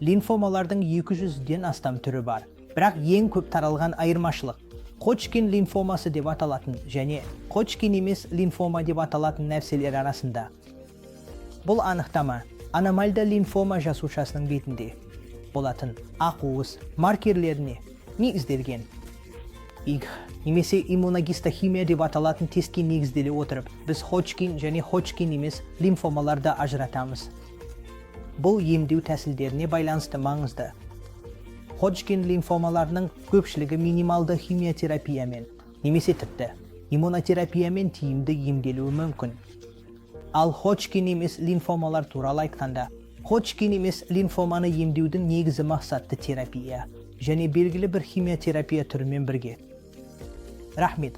Лимфомалардың 200-ден астам түрі бар. Бірақ ең көп таралған айырмашылық Ходжкин лимфомасы деп аталатын және Ходжкин емес лимфома деп аталатын нәрселер арасында. Бұл анықтама аномальды лимфома жасушасының бетінде болатын ақуыз маркерлеріне негізделген. ИГ немесе иммуногистохимия деп аталатын тестке негізделе отырып, біз Ходжкин және Ходжкин емес лимфомаларды ажыратамыз. Бұл емдеу тәсілдеріне байланысты маңызды. Ходжкин лимфомаларының көпшілігі минималды химиотерапиямен немесе тіпті иммунотерапиямен тиімді емделуі мүмкін. Ал Ходжкин емес лимфомалар туралы айтқанда, Ходжкин емес лимфоманы емдеудің негізі мақсатты терапия және белгілі бір химиотерапия түрімен бірге. Рахмет.